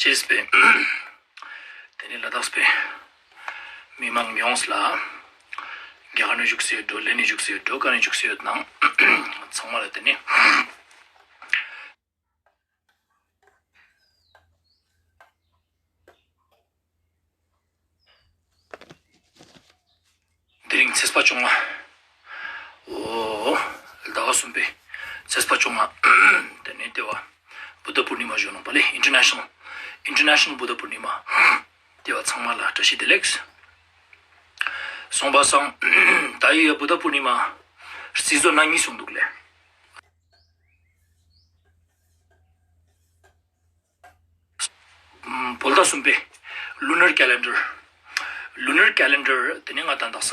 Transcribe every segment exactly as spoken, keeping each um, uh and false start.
ཅེས་པའི་དེ་ནི་ལ་དྭགས་པའི་མི་མང་ཡོངས་ལ་རྒྱ་གར་ནས་བཞུགས་སེ་ཡོད་འགྲོ། ལེ་ནས་བཞུགས་སེ་ཡོད་འགྲོ། ག་ནས་བཞུགས་སེ་ཡོད་ནང་ཚང་མ་ལ་དེ་ནི། དེ་རིང་ཚེས་པ་བཅོ་ལྔ། འོ། ཟླ་བ་གསུམ་པའི་ཚེས་པ་བཅོ་ལྔ། དེ་ནས་ལྟེ་བ་བུདྡྷ་པུར་ནི་མ་ཞུ་ནོག་པ་ལེ། ཨིན་ཊར་ནེ་ཤ་ནལ། ཨིན་ཊར་ནེ་ཤ་ནལ་བུདྡྷ་པུར་ནི་མ། ལྟེ་བ་ཚང་མ་ལ་བཀྲ་ཤིས་བདེ་ལེགས། སོང་པ་སང་། ད་ཡི་བུདྡྷ་པུར་ནི་མ་རྩིས་བཟོ་ན་གཉིས་སོང་འདུག་ལེ། བོད་ཟླ་གསུམ་པའི་ལུ་ནར་ཀེ་ལེན་ཌར། ལུ་ནར་ཀེ་ལེན་ཌར་དེ་ནི་ང་དང་དག་ས་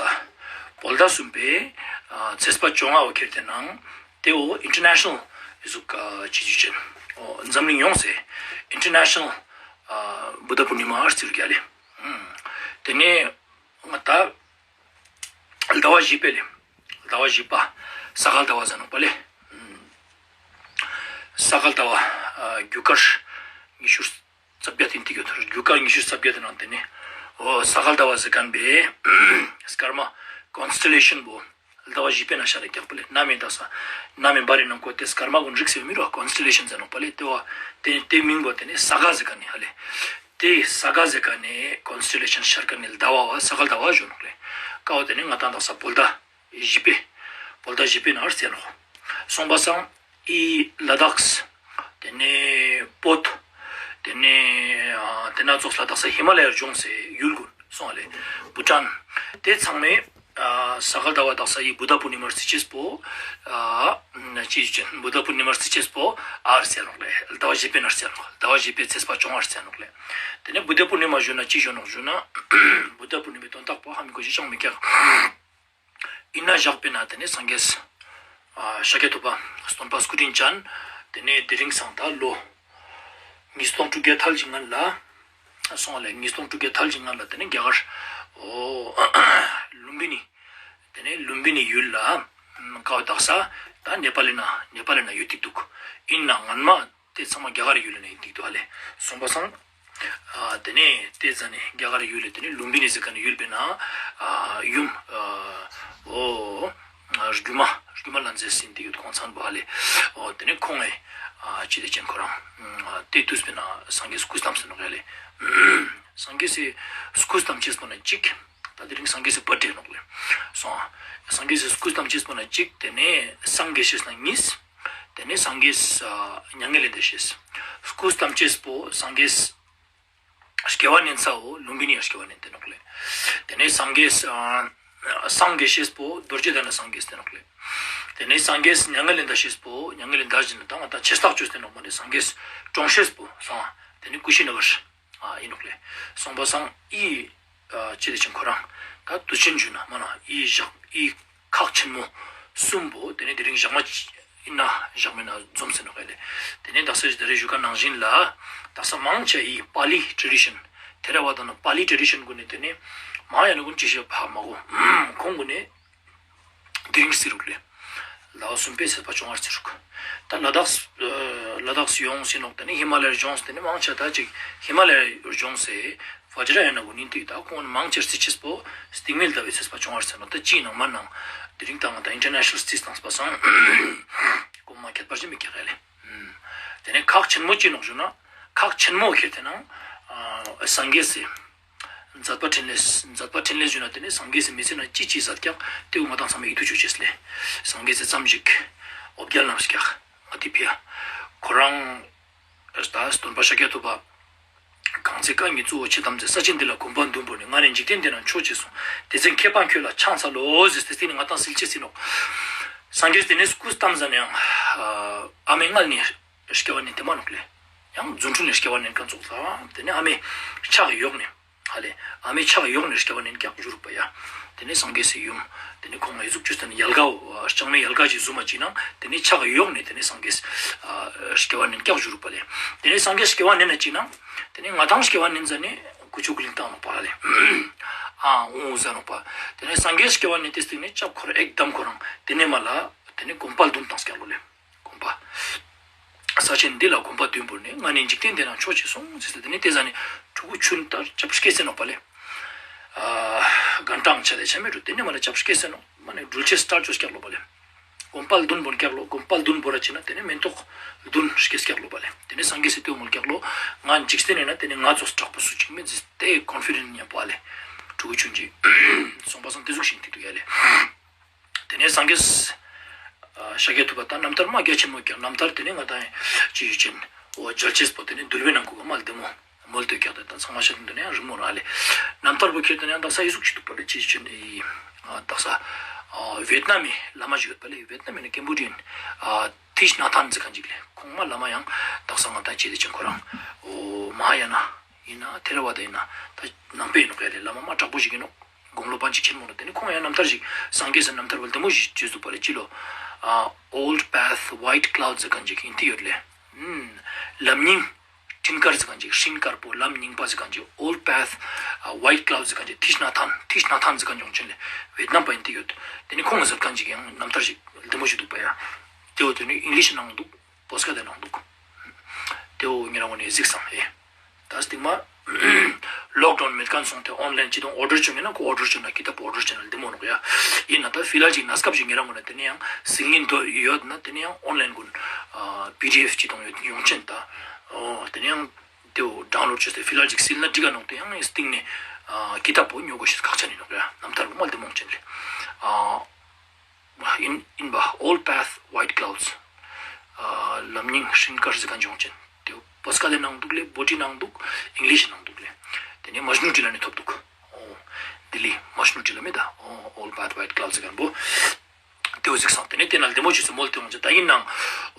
བོད་ཟླ་གསུམ་པའི་ཨ་ཚེས་པ་བཅོ་ལྔ་བོ་ཁྱེར་ཏེ་ནང་དེ་བོ་ཨིན་ཊར་ནེ་ཤ་ནལ་ཟུག་ཨ་ཅི་ཅི་ཅན། འོ་འཛམ་གླིང་ཡོངས་སེ་ཨིན་ཊར་ནེ་ཤ་ནལ་ཨ་བུདྡྷ་པུར་ནི་མ་ཨར་ཙི་རུ་རྒྱ་ལེ། དེ་ནས་ང་ད་ཟླ་བ་བཞི་པའི་ལེ། ཟླ་བ་བཞི་པ་ས་ག་ཟླ་བ་ཟེར་ནོག་པ་ལེ། ས་ག་ཟླ་བ་ཨ་རྒྱུ་སྐར་ཉི་ཤུ་རྩ་བརྒྱད་དེ་ཡིན་ཏེ་ཡོད། རྒྱུ་སྐར་ཉི་ཤུ་རྩ་བརྒྱད་དེ་ནང་དེ་ནི་འོ་ས་ག་ཟླ་བ་ཟེར་མཁན་པོའི་སྐར་མ་ཀོན་སི་ཊེ་ལེ་ཤན་པོ་ཟླ་བ་བཞི་པའི་ནང་ཤར་རེ་རྒྱག་པ་ལེ། ན་མེ་དག་ས་ན་མེ་བར་རེ་ནང་ཀོ་དེ་སྐར་མ་ཀུན་རིགས་སེ་མི་རོ་ཀོན་སི་ཊེ་ལེ་ཤན་ཟེར་ནོག་པ་ལེ། དེ་བ་དེ་དེ་མིང་བོ་དེ་ནི་ས་ག་ཟེར་མཁན་ནི་ཧ་ལེ། དེ་ས་ག་ཟེར་མཁན་ནི་ཀོན་སི་ཊེ་ལེ་ཤན་ཤར་མཁན་ནི་ཟླ་བ་བ་ས་ག་ཟླ་བ་ཞུ་ནོག་ལེ། ཀ་བོ་དེ་ནི་ང་དང་དག་ས་བོད་ཟླ་བཞི་པའི་བོད་ཟླ་བཞི་པའི་ནང་ཟེར་ནོག། སོང་པ་སང་ཨི་ལ་དྭགས། དེ་ནས་བོད། དེ་ནས་ཨ་དེ་ན་ཙོགས་ལ་དག་ས་ཧི་མ་ལ་ཡའི་ལྗོངས་སི་ཡུལ་ཀུན་སོང་ལེ། བུ་ཊན། དེ་ཚང་མའི་ཨ་ས་ག་ཟླ་བ་དག་ས་ཡི་བུདྡྷ་པུར་ནི་མ་རྩི་ཅེས་པོ་ཨ་ཅི་ཅི་བུདྡྷ་པུར་ནི་མ་རྩི་ཅེས་པོ་ཨར་ཟེར་ནོག་ལེ། ཟླ་བ་བཞི་པའི་ནང་ཟེར་ནོག། ཟླ་བ་བཞི་པའི་ཚེས་པ་བཅོ་ལྔ་ཟེར་ནོག་ལེ། དེ་ནས་བུདྡྷ་པུར་ནི་མ་ཞུ་ན་ཅི་ཞུ་ནོག་ཞུ་ན་བུདྡྷ་པུར་ནི་མའི་དོན་དག་པོ་ཧ་མི་གོ་ཅི་ཅང་མི་ཀྱག། ཨིན་ན་ཞག་པའི་ནང་དེ་ནས་སངས་རྒྱས་ཨ་ཤཱཀྱ་ཐུབ་པ་སྟོན་པ་སྐུ་དྲིན་ཅན། དེ་ནས་དེ་རིང་སང་ད་ལོ་ཉིས་སྟོང་དྲུག་བརྒྱ་ཐལ་གཅིག་སྔན་ལ་སོང་ལེ། ཉིས་སྟོང་དྲུག་བརྒྱ་ཐལ་གཅིག་སྔན་ལ་དེ་ནས་རྒྱ་གར་འོ་ལུམ་བི་ནི། དེ་ནས་ལུམ་བི་ནི་ཡུལ་ལ་ཀ་བོ་དག་ས་ད་ནེ་པ་ལི་ན་ནེ་པ་ལི་ན་ཡོད་ཏིག་འདུག། ཨིན་ན་སྔན་མ་དེ་ཚང་མ་རྒྱ་གར་ཡུལ་ལ་ནས་ཡིན་ཏིག་འདུག་ཧ་ལེ། སོང་པ་སང་། ཨ་དེ་ནས་དེ་ཟ་ནས་རྒྱ་གར་ཡུལ་ལ་དེ་ནས་ལུམ་བི་ནི་ཟེར་མཁན་ཡུལ་པའི་ནང་ཨ་ཡུམ་ཨ་འོ་སྒྱུ་མ་སྒྱུ་མ་ལྷ་མཛེས་ཟེར་ཏེ་ཡོད་ཁོང་ཚང་བ་ལེ། འོ་དེ་ནས་ཁོང་ངི་ཨ་ཅི་དེ་ཅན་ཁོ་རང་ཨ་དེ་དུས་པའི་ནང་སངས་རྒྱས་སྐུ་བལྟམས་ཟེར་ནོག་ཡ་ལེ། སངས་རྒྱས་སི་སྐུ་བལྟམས་ཅེས་པོ་ན་གཅིག། ད་དེ་རིང་སངས་རྒྱས་སི་བར་ཐི་ཌེ་ནོག་ལེ། སོང་། སངས་རྒྱས་སི་སྐུ་བལྟམས་ཅེས་པོ་ན་གཅིག། དེ་ནས་སངས་རྒྱས་ཤེས་ན་གཉིས། དེ་ནས་སངས་རྒྱས་ཨ་མྱ་ངན་ལས་འདས་ཤེས། སྐུ་བལྟམས་ཅེས་པོ་སངས་རྒྱས་སྐྱེ་བ་ནན་ས་བོ་ལུམ་བི་ནི་ཡ་སྐྱེ་བ་ནན་ཏེ་ནོག་ལེ། དེ་ནས་སངས་རྒྱས་ཨ་སངས་རྒྱས་ཤེས་པོ་རྡོ་རྗེ་གདན་ན་སངས་རྒྱས་ཏེ་ནོག་ལེ། དེ་ནས་སངས་རྒྱས་མྱ་ངན་ལས་འདས་ཤེས་པོ་མྱ་ངན་ལས་འདས་ཞིན་ན་ད་ང་ད་ཆེ་རྟགས་བཅོས་ཏེ་ནོག་མ་ནས་སངས་རྒྱས་གྲོངས་ཤེས་པོ་སོང་། དེ་ནས་ཀུ་ཤི་ན་གར་ཨ་ཡིན་ནོག་ལེ། སོང་པ་སང་ཨི་ཨ་ཅི་དེ་ཅན་ཁོ་རང་ད་དུས་ཆེན་ཞུ་ན་མ་ན་ཨི་ཞག་ཨི་ཁག་ཆེན་མོ་གསུམ་པོ་དེ་ནས་དེ་རིང་ཞག་མ་ཨིན་ན་ཞག་མིན་ན་འཛོམས་ཟེར་ནོག་ཡ་ལེ། དེ་ནས་དག་ས་ཞིག་ད་རེས་ཞུ་ཁན་ནང་བཞིན་ལ་དག་ས་མང་ཆེ་ཨི་པ་ལི་ཊེ་རེ་ཌི་ཤན་ཐེ་ར་ཝ་ད་ན་པ་ལི་ཊེ་རེ་ཌི་ཤན་གུན་ནས་དེ་ནས་མ་ཡ་ན་གུན་ཅི་ཞིག་ཕ་མ་གོ་ཁོང་གུན་ནས་དེ་རིང་རྩི་རུག་ལེ། ཟླ་བ་གསུམ་པའི་ཚེས་པ་བཅོ་ལྔ་རྩི་རུག། ད་ལ་དྭགས་ཨ་ལ་དྭགས་ཡོངས་ཨིན་ནོག། དེ་ནས་ཧི་མ་ལ་ཡའི་ལྗོངས་དེ་ནས་མང་ཆེ་ད་ཅིག་ཧི་མ་ལ་ཡའི་ལྗོངས་སི་བཛྲ་ཡ་ན་གུན་ནི་ཏིག་ད་ཁོང་མང་ཆེ་རྩི་ཅེས་པོ་སྟིང་མའི་ཟླ་བའི་ཚེས་པ་བཅོ་ལྔ་རྩི་ནོག། ད་ཅི་ནང་མ་ནང་དེ་རིང་ད་ང་ད་ཨིན་ཊར་ནེ་ཤ་ནལ་རྩིས་བཏང་པ་སང་གོ་མ་ཁྱད་པར་ཞིག་མི་ཀྱག་ཡ་ལེ། དེ་ནས་ཁག་ཆེན་མོ་ཅི་ནོག་ཞུ་ན་ཁག་ཆེན་མོ་ཁྱེར་ཏེ་ན་ཨ་སངས་རྒྱས་སི་མཛད་པ་འཕྲིན་ལས། མཛད་པ་འཕྲིན་ལས་ཞུ་ན་དེ་ནས་སངས་རྒྱས་སི་མི་ཚེ་ན་ཅི་ཅི་མཛད་ཀྱག་དེ་བོ་ང་དང་ཚང་མས་ཡིད་དུ་ཆུག་ཅེས་ལེ། སངས་རྒྱས་སི་ཙམ་ཞིག་འོ་བརྒྱལ་ནམ་ཀྱག་ང་དེ་ཕི་ཡ། ཁོ་རང་ད་སྟོན་པ་ཤཱཀྱ་ཐུབ་པ། གང་ཚེ་བཀའ་ཉིད་གཙོ་བོ་ཆེ་དམ་ཚེ། ས་ཆེན་འདི་ལ་གོམ་པ་བདུན་བོར་ནས། ང་ནི་འཇིག་རྟེན་འདི་ན་མཆོག་ཅེས་གསུངས། དེ་ཚེ་མཁས་པ་ཁྱོད་ལ་ཕྱག་འཚལ་ལོ་ཟེར་ཏེ་སྟིང་ནས་ང་དང་སིལ་ཅེས་ཨིན་ནོག། སངས་རྒྱས་དེ་ནས་སྐུ་བལྟམས་ཟ་ནས་ཡང་ཨ་མའི་མངལ་ནས་སྐྱེ་བ་ནན་ཏེ་མ་ནོག་ལེ། ཡང་རྫུ་འཕྲུལ་ནས་སྐྱེ་བ་ནན་ཁན་ཙོགས་ལ་དེ་ནས་ཨ་མའི་ཕྱག་གཡོགས་ནས་ཧ་ལེ་ཨ་མའི་ཕྱག་གཡོགས་ནས་སྐྱེ་བ་ནན་ཀྱག་ཞུ་རུག་པ་ཡ། དེ་ནས་སངས་རྒྱས་སི་ཡུམ་དེ་ནས་ཁོང་ངི་གཟུགས་ཅོས་ཏེ་ནི་ཡལ་ག་བོ་ལྕང་མའི་ཡལ་ག་ཅིག་བཟུམ་མ་ཅིག་ནང་དེ་ནས་ཕྱག་གཡོགས་ནས་དེ་ནས་སངས་རྒྱས་ཨ་སྐྱེ་བ་ནན་ཀྱག་ཞུ་རུག་པ་ལེ། དེ་ནས་སངས་རྒྱས་སྐྱེ་བ་ནན་ན་ཅིག་ནང་དེ་ནས་ང་དང་སྐྱེ་བ་ནན་ཟ་ནས་ཀུ་ཅོ་གུ་ལིང་བཏང་ནོག་པ་ཧ་ལེ། ཨ་འོང་ཟ་ནོག་པ། དེ་ནས་སངས་རྒྱས་སྐྱེ་བ་ནན་ཏེ་སྟིང་ནས་སྐྱབས་ཁོ་རང་ཨེག་དམ་ཁོ་རང་དེ་ནས་མ་ལ་དེ་ནས་གོམ་པ་བདུན་བཏང་ཀྱག་ལོ་ལེ། གོམ་པ། ས་ཆེན་འདི་ལ་གོམ་པ་བདུན་བོར་ནས། ང་ནི་འཇིག་རྟེན་འདི་ན་མཆོག་ཅེས་གསུངས་ཟེར་ཏེ། དེ་ནས་དེ་ཟ་ནེ་ཕྲུ་གུ་ཆུན་ལྟར་སྐྱབས་སུ་སྐྱེས་ཟེར་ནོག་པ་ལེ། ཨ་གན་དྲང་ཆ་ལེ་ཆ་མེད་འགྲོ། དེ་ནས་མ་ལ་སྐྱབས་སུ་སྐྱེས་ཟེར་ནོག། མ་ནི་སྒྲུལ་ཅེས་སི་སྐྱབས་སུ་སྐྱེས་ལོ་པ་ལེ། གོམ་པ་བདུན་བོར་སྐྱེས་ལོ། གོམ་པ་བདུན་བོར་ར་ཅི་ན་དེ་ནས་མེ་ཏོག་བདུན་སྐྱེས་སྐྱེས་ལོ་པ་ལེ། དེ་ནས་སངས་རྒྱས་སི་དེ་བོ་མོལ་སྐྱེས་ལོ། ང་འཇིག་རྟེན་ནི་ན་དེ་ནས་ང་ཙོགས་དྲག་པོ་སུ་ཅིག་མེད་ཟེར་ཏེ་ཀོན་ཕི་ཌེན་ཊི་ཡང་པ་ལེ། ཕྲུ་གུ་ཆུན་གྱིས་སོང་པ་སང་དེ་ཟུག་ཤིག་ཏེ་འདུག་ཡ་ལེ། དེ་ནས་སངས་རྒྱས་ཨ་ཤཱཀྱ་ཐུབ་པ་དང་རྣམ་ཐར་མ་རྒྱ་ཆེན་མོ་ཀྱང་རྣམ་ཐར་དེ་ནས་ང་དང་ཅི་ཡུལ་ཅན་འོ་མཇལ་ཅེས་པོ་དེ་ནས་འདུལ་བའི་ནང་ཁུག་ག་མ་ལ་བདེ་མོ་མོལ་ཏེ་ཀྱག་དེ་དང་ཚང་མ་ཤད་དེ་ནས་ཡང་རིང་མོ་ར་ལེ། རྣམ་ཐར་པོ་ཁྱེར་དེ་ནས་ཡང་དག་ས་ཨི་ཟུག་ཅིག་འདུག་པ་ལེ། ཅི་ཡུལ་ཅན་ཨི་ཨ་དག་ས་ཨ་ཝེད་ནམ་མི་བླ་མ་ཞིག་ཡོད་པ་ལེ། ཝེད་ནམ་མི་ནི་ཀེམ་བོ་ཌི་ཡན་ཨ་ཐིཥ་ན་ཐན་ཟེར་མཁན་ཅིག་ལེ། ཁོང་མ་བླ་མ་ཡང་དག་ས་ང་དང་ཅི་ཡུལ་ཅན་ཁོ་རང་འོ་མ་ཧཱ་ཡ་ན་ཡིན་ན་ཐེ་ར་ཝ་ད་ཡིན་ན་ད་ནང་པའི་ཡིན་ནོག་ཡ་ལེ། བླ་མ་མ་དྲག་པོ་ཞིག་ཡིན་ནོག། དགུང་ལོ་པ་ཅིག་ཆེན་མོ་ནོག། དེ་ནས་ཁོང་ཡང་རྣམ་ཐར་ཞིག་སངས་རྒྱས་སི་རྣམ་ཐར་བོ་ལ་བདེ་མོ་ཞིག་བཅོས་འདུག་པ་ལེ། ཅི་ལོ། ཨ་Old Path White Cloud ཟེར་མཁན་ཅིག་ཨིན་ཏེ་ཡོད་ལེ། ཨུམ། ལམ་རྙིང་སྤྲིན་དཀར་ཟེར་མཁན་ཅིག། སྤྲིན་དཀར་པོ་ལམ་རྙིང་པ་ཟེར་མཁན་ཅིག། Old Path ཨ་White Cloud ཟེར་མཁན་ཅིག། ཐིཥ་ན་ཐན། ཐིཥ་ན་ཐན་ཟེར་མཁན་ཅིག་ཡོང་ཅན་ལེ། ཝེད་ནམ་པ་ཨིན་ཏེ་ཡོད། དེ་ནས་ཁོང་ངི་མཛད་མཁན་ཅིག་ཡང་རྣམ་ཐར་ཞིག་བདེ་མོ་ཞིག་འདུག་པ་ཡ། དེ་བོ་དེ་ནི་ཨིང་ལིཤ་ནང་འདུག། པོ་སི་ཀ་ཌ་ནང་འདུག། དེ་བོ་ཉེ་རང་ངོ་ནས་གཟིགས་སམ་ཧེ། ད་སྟིང་མ་ལོག་ཌའུན་མེད་མཁན་སོང་སྟེ་ཨོན་ལའིན་ཅི་དང་ཨོར་ཌར་བཅོ་ཉན་ན་ཁོ་ཨོར་ཌར་བཅོ་ན་ཀི་ཏབ་ཨོར་ཌར་བཅོ་ན་བདེ་མོ་ནོག་ཡ། ཡིན་ན་ད་ཕི་ལ་ཧལ་ཅིག་གནས་སྐབས་ཤིག་ཉེ་རང་ངོ་ན་དེ་ནས་ཡང་སིལ་ཉན་དོ་ཡོད་ན་དེ་ནས་ཡང་ཨོན་ལའིན་གུན་ཨ་པི་ཌི་ཨེཕ་ཅི་དང་ཡོད་ཡོང་ཅན་ད། འོ་དེ་ནས་ཡང་དེ་བོ་ཌའུན་ལོཌ་བཅོས་ཏེ་ཕི་ལ་ཧལ་ཅིག་སིལ་ན་འགྲིག་ག་ནོག། དེ་ཡང་སྟིང་ནས་ཨ་ཀི་ཏབ་བོ་ཉོ་དགོས་ཤེས་ཁག་ཅན་ཡིན་ནོག་ཡ། རྣམ་ཐར་བོ་མ་བདེ་མོ་ཅན་ལེ། ཨ་ཨིན་ཨིན་པ། Old Path White Clouds ཨ་ལམ་རྙིང་སྤྲིན་དཀར་ཟེར་མཁན་ཅིག་ཡོང་ཅན། དེ་བོ་པོ་སི་ཀ་ཌའི་ནང་འདུག་ལེ། བྷོ་ཊི་ནང་འདུག། ཨིང་ལིཤ་ནང་འདུག་ལེ། དེ་ནས་མཇ་སྣུ་ཊི་ལ་ནས་ཐོབ་འདུག། འོ་ལྡི་ལི་མཇ་སྣུ་ཊི་ལ་མེད་ད། འོ་Old Path White Clouds ཟེར་མཁན་བོ། དེ་བོ་གཟིགས་སམ། དེ་ནས་དེ་ན་བདེ་མོ་ཅོས་ཏེ་མོལ་ཏེ་ཡོང་ཅན། ད་ཡིན་ནའང་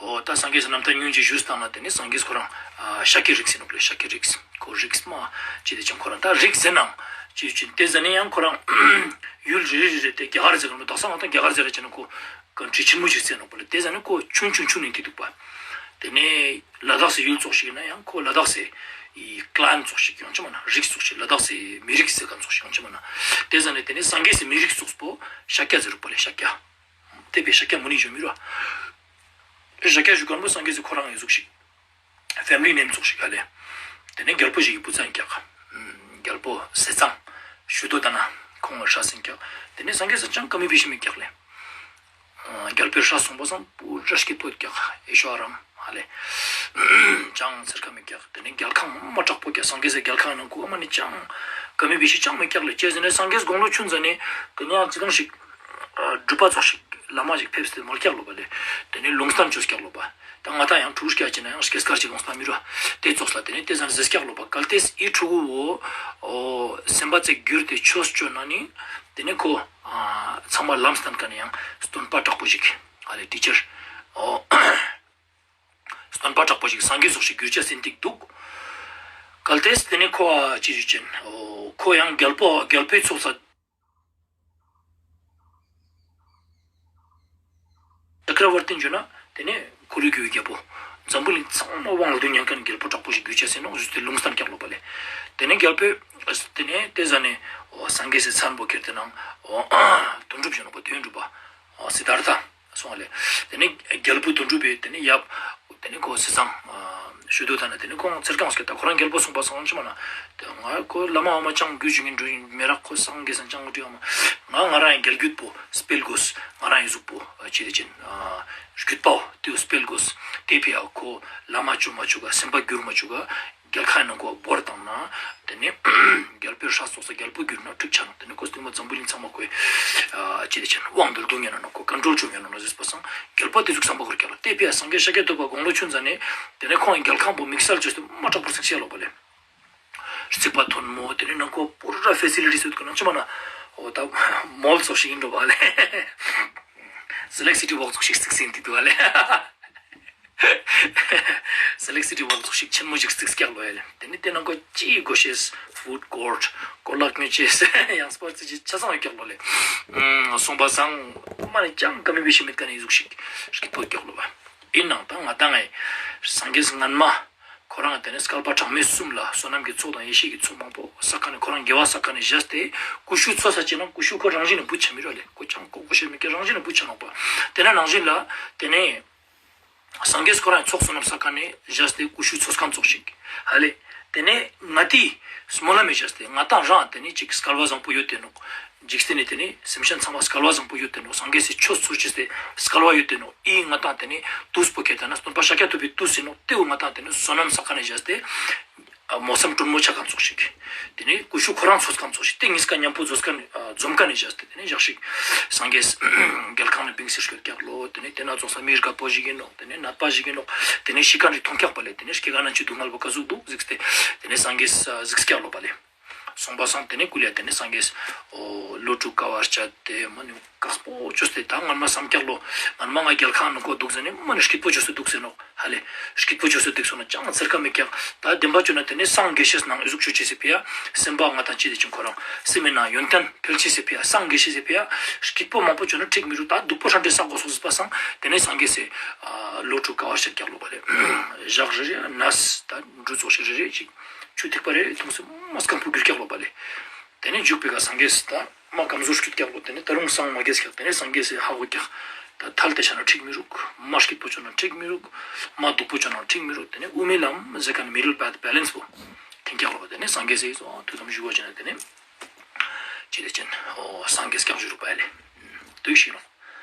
འོ་ད་སངས་རྒྱས་སི་རྣམ་ཐར་ཉུང་ཅིག་ཞུས་བཏང་ན་དེ་ནས་སངས་རྒྱས་ཁོ་རང་ཨ་ཤཱཀྱའི་རིགས་ཡིན་ནོག་ལེ། ཤཱཀྱའི་རིགས། ཁོ་རིགས་མ་ཅི་དེ་ཅང་ཁོ་རང་ད་རིགས་ཟེར་ནའང་ཅི་ཅི་དེ་ཟ་ནས་ཡང་ཁོ་རང་ཡུལ་རེ་རེ་རེ་དེ་རྒྱ་གར་ཟེར་གི་མི་འདུག། ད་ས་ང་ད་རྒྱ་གར་ཟེར་ར་ཅི་ན་ཁོ་ཀན་ཊྲི་ཆེན་མོ་ཞིག་ཟེར་ནོག་པ་ལེ། དེ་ཟ་ནས་ཁོ་ཆུང་ཆུང་ཆུང་ནས་ཀི་འདུག་པ། དེ་ནས་ལ་དྭགས་སི་ཡུལ་ཙོགས་ཤིག་ཡིན་ན་ཡང་ཁོ་ལ་དྭགས་སི་ཀླན་ཙོགས་ཤིག་ཡོང་ཅི་མ་ན། རིགས་ཙོགས་ཤིག་ལ་དྭགས་སི་མི་རིགས་ཟེར་མཁན་ཙོགས་ཤིག་ཡོང་ཅི་མ་ན། དེ་ཟ་ནས་དེ་ནས་སངས་རྒྱས་སི་མི་རིགས་ཙོགས་པོ་ཤཱཀྱ་ཟེར་རུག་པ་ལེ། ཤཱཀྱ། དེ་བས་ཤཱཀྱ་མུ་ནི་ཞུ་མི་རུ། ཤཱཀྱ་ཞུ་མཁན་བོ་སངས་རྒྱས་སི་ཁོ་རང་ཡི་ཟུག་ཤིག། ཕེ་མི་ལི་ནེམ་ཙོགས་ཤིག་ག་ལེ། དེ་ནས་རྒྱལ་པོ་ཞིག་གི་བུ་ཚ་ཡིན་ཀྱག། རྒྱལ་པོ་ཟས་གཙང་ཤུ་དོ་ད་ན་ཁོང་ངི་སྲས་ཡིན་ཀྱག། དེ་ནས་སངས་རྒྱས་སི་ཅང་ཀ་མི་བི་ཤི་མེད་ཀྱག་ལེ། རྒྱལ་པོའི་སྲས་སོང་པ་སང་པུ་ར་སྐྱིད་པོ་ཡོད་ཀྱག། ཨེ་ཤོ་ཨ་རམ་ཧ་ལེ། ཅང་ཚེར་ཁ་མེད་ཀྱག། དེ་ནས་རྒྱལ་ཁང་མ་དྲག་པོ་ཀྱག། སངས་རྒྱས་སི་རྒྱལ་ཁང་ནང་ཁུག་མ་ནི་ཅང་ཀ་མི་བི་ཤི་ཅང་མེད་ཀྱག་ལེ། ཅི་ཟེར་ན་སངས་རྒྱས་དགུང་ལོ་ཆུང་ཟ་ནས་དེ་ནས་ཡང་ཅི་གང་ཞིག་སྒྲུབ་པ་ཙོགས་ཤིག་བླ་མ་ཞིག་ཕེབས་ཏེ་མོལ་ཀྱག་ལོ་པ་ལེ། དེ་ནས་ལུང་བསྟན་བཅོས་ཀྱག་ལོ་པ། ད་ང་ད་ཡང་ཕྲུ་གུ་སྐྱ་ཅི་ན་ཡང་སྐྱེས་སྐར་ཅིག་ཡོང་སྟངས་མི་རུ། དེ་ཙོགས་ལ་དེ་ནས་དེ་ཟ་ནས་ཟེར་ཀྱག་ལོ་པ། གལ་ཏེ་འི་ཕྲུ་གུ་བོ་འོ་སེམས་པ་ཙེ་འགྱུར་ཏེ་ཆོས་བཅོ་ན་ནི་དེ་ནས་ཁོ་ཨ་ཚང་མ་ལམ་སྟན་མཁན་ནི་ཡང་སྟོན་པ་དྲག་པོ་ཞིག་ཨ་ལེ་ཊི་ཅར་འོ་སྟོན་པ་དྲག་པོ་ཞིག་སངས་རྒྱས་ཙོགས་ཤིག་འགྱུར་ཅེས་ཡིན་ཏེ་འདུག། གལ་ཏེ་དེ་ནས་ཁོ་ཨ་ཅི་ཞུ་ཅན་འོ་ཁོ་ཡང་རྒྱལ་པོ་རྒྱལ་པོའི་ཚོགས་ས་ཅཀྲ་ཝར་ཏིན་ཞུ་ན་དེ་ནས་ཁོ་ལུ་གུ་རྒྱལ་པོ། འཛམ་བུ་གླིང་ཚང་མ་དབང་བསྡུ་ཉན་མཁན་རྒྱལ་པོ་དྲག་པོ་ཞིག་འགྱུར་ཅེས་ཡིན་ནོག་ཞུས་ཏེ་ལུང་བསྟན་ཀྱག་ལོ་པ་ལེ། དེ་ནས་རྒྱལ་པོས་དེ་ནས་དེ་ཟ་ནས་འོ་སངས་རྒྱས་སི་མཚན་པོ་ཁྱེར་ཏེ་ནང་འོ་དོན་གྲུབ་ཞུ་ནོག་པ། དོན་གྲུབ་པ་འོ་སིད་དྷར་ཐ་སོང་བ་ལེ། དེ་ནས་རྒྱལ་པོ་དོན་གྲུབ་པས་དེ་ནས་ཡབ་དེ་ནས་ཁོ་ཟས་གཙང་ཨ་ཞུ་དོ་ད་ན་དེ་ནས་ཁོང་ཚེར་ཁང་སྐྱེ་ད་ཁོ་རང་རྒྱལ་པོ་སོང་པ་སང་ཅི་མ་ན། དེ་ང་ཁོ་བླ་མ་འོ་མ་ཅང་རྒྱུད་ཞུ་ངིན་འགྲོ་ཡིན་མེ་རག་ཁོ་སངས་རྒྱས་སང་ཅང་འོ་དྲི་འོ་མ། ང་ང་རང་ཡང་རྒྱལ་རྒྱུད་པོ་སྤེལ་དགོས། ང་རང་ཡང་གཟུགས་པོ་ཨ་ཅི་དེ་ཅན་ཨ་རྒྱུད་པའོ་དེ་སྤེལ་དགོས། དེ་ཕི་ཡ་ཁོ་བླ་མ་བཅོ་མ་བཅུག་ག་སེམས་པ་འགྱུར་མ་བཅུག་ག་རྒྱལ་ཁ་ནང་ཁོ་བོར་བཏང་ན། དེ་ནས་རྒྱལ་པོའི་སྲས་ཙོགས་སི་རྒྱལ་པོ་གྱུར་ན་འགྲིག་ཆ་ནོག། དེ་ནས་ཁོ་སྟིང་མ་འཛམ་བུ་གླིང་ཚང་མ་ཁོའི་ཨ་ཅི་དེ་ཅན་དབང་དུ་བསྡུ་ཉན་ན་ནོག། ཁོ་ཀོན་ཊྲོལ་བཅོ་ཉན་ན་ནོག་ཟེར་པ་སང་རྒྱལ་པོ་དེ་ཟུག་བསམ་པ་ཁོར་ཀྱག་ལ། དེ་ཕི་ཡ་སངས་རྒྱས་ཤཱཀྱ་ཐུབ་པ་དགུང་ལོ་ཆུང་ཙ་ནས་དེ་ནས་ཁོང་རྒྱལ་ཁང་པོ་དམིགས་བསལ་བཅོས་ཏེ་མ་དྲག་པོ་ཟིག་བཤད་ལོ་པ་ལེ། རྩིག་པ་མཐོན་མོ་དེ་ནས་ནང་ཁོ་པུ་ར་ཕེ་སི་ལི་ཊིས་ཡོད་ཁོ་ནང་ཅི་མ་ན་འོ་ད་མོལ་ཙོགས་ཤིག་ཡིན་འགྲོ་པ་ལེ། སི་ལེག་སི་ཊི་ཝོག་ཙོགས་ཤིག་རྩིག་ཟིན་དེ་འདུག་པ་ལེ། སི་ལེག་སི་ཊི་ཝོག་ཙོགས་ཤིག་ཆེན་མོ་ཞིག་རྩིག་ཀྱག་ལོ་ཡ་ལེ། དེ་ནས་དེ་ནང་ཁོ་ཅི་དགོས་ཤེས་ཕུཌ་ཀོར་ཊ་གོ་ལག་ཉོ་ཅེས་ཡང་སྤོར་ཊི་ཅི་ཆ་ཚང་ཡོད་ཀྱག་ལོ་ལེ། སོང་པ་སང་མ་ནི་ཅང་ཀ་མི་བི་ཤི་མེད་ཀ་ནི་ཟུག་ཤིག་སྐྱིད་པོ་ཀྱག་ལོ་པ། ཡིན་ནའང་ད་ང་ད་ངའི་སངས་རྒྱས་སྔན་མ་ཁོ་རང་དེ་ནས་བསྐལ་པ་གྲངས་མེད་གསུམ་ལ་བསོད་ནམས་ཀྱི་ཚོགས་དང་ཡེ་ཤེས་ཀྱི་ཚོགས་མང་པོ་བསགས་ཁན་ནི་ཁོ་རང་དགེ་བ་བསགས་ཁན་ནི་བཞག་སྟེ་ཀུ་ཤུ་འཚོ་ས་ཅི་ན་ཀུ་ཤུ་ཁོ་རང་བཞིན་ནི་བུད་ཆ་མི་རོ་ལེ། ཁོ་ཅང་ཀོ་ཀོ་ཤེས་མི་ཀྱག་རང་བཞིན་ནི་བུད་ཆ་ནོག་པ། དེ་ན་ནང་བཞིན་ལ་དེ་ནས་ སངས་རྒྱས་ཁོ་རང་ཚོགས་བསོད་ནམས་བསགས་མཁན་ནི་བཞག་སྟེ་ཀུ་ཤུ་ཚོས་མཁན་ཙོགས་ཤིག་ཧ་ལེ། དེ་ནས་ང་ཏི་སྨོན་ལམ་མི་བཞག་སྟེ་ང་ཏང་རང་དེ་ནས་ཅིག་སྐལ་བ་བཟང་པོ་ཡོད་དེ་ནོག་འཇིག་རྟེན་ནི་དེ་ནས་སེམས་ཅན་ཚང་མ་སྐལ་བ་བཟང་པོ་ཡོད་དེ་ནོག་སངས་རྒྱས་སི་ཆོས་ཚུལ་ཅིག་སྟེ་སྐལ་བ་ཡོད་དེ་ནོག་ཨི་ང་ཏང་དེ་ནས་དུས་པོ་ཁེ་ཏ་ན་སྟོན་པ་ཤཱཀྱ་ཐུབ་པའི་དུས་ཟེར་ནོག་དེའུ་ང་ཏང་དེ་ནས་བསོད་ནམས་བསགས་མཁན་ནི་བཞག་སྟེ་མོ་སམ་དྲོན་མོ་ཆ་མཁན་ཙོགས་ཤིག་དེ་ནས་ཀུ་ཤུ་ཁོ་རང་ཚོས་མཁན་ཙོགས་ཤིག་དེ་གཉིས་ཀ་མཉམ་པོ་འཛོམས་མཁན་ནི་འཛོམས་མཁན་ནི་བཞག་སྟེ་དེ་ནས་ཞག་ཞིག་སངས་རྒྱས་རྒྱལ་ཁང་ནས་བིང་སེ་སྐྱོད་ཀྱག་ལོ། དེ་ནས་དེ་ན་ཙོགས་ས་མི་རྒད་པོ་ཞིག་ཡིན་ནོག་དེ་ནས་ནད་པ་ཞིག་ཡིན་ནོག་དེ་ནས་ཤི་མཁན་རིག་མཐོང་ཀྱག་པ་ལེ། དེ་ནས་སྐྱེ་རྒ་ན་འཆི་སྡུག་བསྔལ་བོ་ཀ་ཟུག་འདུག་གཟིགས་ཏེ་དེ་ནས་སངས་རྒྱས་གཟིགས་ཀྱག་ལོ་པ་ལེ། སོང་པ་སང་དེ་ནས་ཀུ་ལེ་དེ་ནས་སངས་རྒྱས་ཨོ་ལོ་དྲུག་དཀའ་བ་སྤྱད་དེ་མ་ནི་དཀགས་པོ་བཅོས་ཏེ་ད་ངན་མ་བསམ་ཀྱག་ལོ། ངན་མ་ང་རྒྱལ་ཁང་ནང་ཁོ་འདུག་ཟེར་ནས་མ་ནི་སྐྱིད་པོ་བཅོས་ཏེ་འདུག་ཟེར་ནོག་ཧ་ལེ། སྐྱིད་པོ་བཅོས་ཏེ་འདུག་སོང་ན་ཅང་ཚེར་ཁ་མེད་ཀྱག་ད་བདེན་པ་བཅོས་ན་དེ་ནས་སངས་རྒྱས་ཤེས་ནང་ཨི་ཟུག་བཅོ་ཅེས་སི་ཕི་ཡ་སེམས་པ་ང་ཏང་ཅི་དེ་ཅིག་ཁོ་རང་སེམས་མེད་ན་ཡོན་ཏན་འཕེལ་ཅེས་སི་ཕི་ཡ་སངས་རྒྱས་ཤེས་སི་ཕི་ཡ་སྐྱིད་པོ་མང་པོ་བཅོས་ན་འགྲིག་མི་རུག་ད་སྡུག་པོ་ཧྲ་འདྲེ་བསགས་དགོས་སོགས་ཟེར་པ་སང་དེ་ནས་སངས་རྒྱས་སི་ལོ་དྲུག་དཀའ་བ་སྤྱད་ཀྱག་ལོ་པ་ལེ། ཞག་རེ་རེ་ནས་ད་འབྲུ་ཚོགས་ཤིག་རེ་རེ་ཅིག་ཆུ་ཐིགས་པ་རེ་རེ་འཐུང་སེ་མ་སྐམ་པོ་གྱུར་ཀྱག་ལོ་པ་ལེ། དེ་ནས་འཇུག་པའི་ཀ་སངས་རྒྱས་ད་མ་སྐམ་ཟུར་སྐྱུད་ཀྱག་ལོ། དེ་ནས་ད་རུང་སངས་མ་རྒྱས་ཀྱག་དེ་ནས་སངས་རྒྱས་སི་ཧ་གོ་ཀྱག་ད་ཐལ་ཏེ་ཆ་ན་འགྲིག་མི་རུག་མ་སྐྱིད་པོ་བཅོས་ན་འགྲིག་མི་རུག་མ་སྡུག་པོ་བཅོས་ན་འགྲིག་མི་རུག་དེ་ནས་དབུ་མའི་ལམ་ཟེར་མཁན་མི་ཌལ་པཱཐ་བེ་ལེན་སི་པོ་ཐེན་ཀྱག་ལོ། དེ་ནས་སངས་རྒྱས་སི་ཨོ་ཐུགས་དམ་བཞུགས་པ་བྱས་ན་དེ་ནས་ཅི་དེ་ཅན་ཨོ་སངས་རྒྱས་ཀྱག་བཞུགས་རུག་པ་ལེ། དུས་ཤིག་ནོ།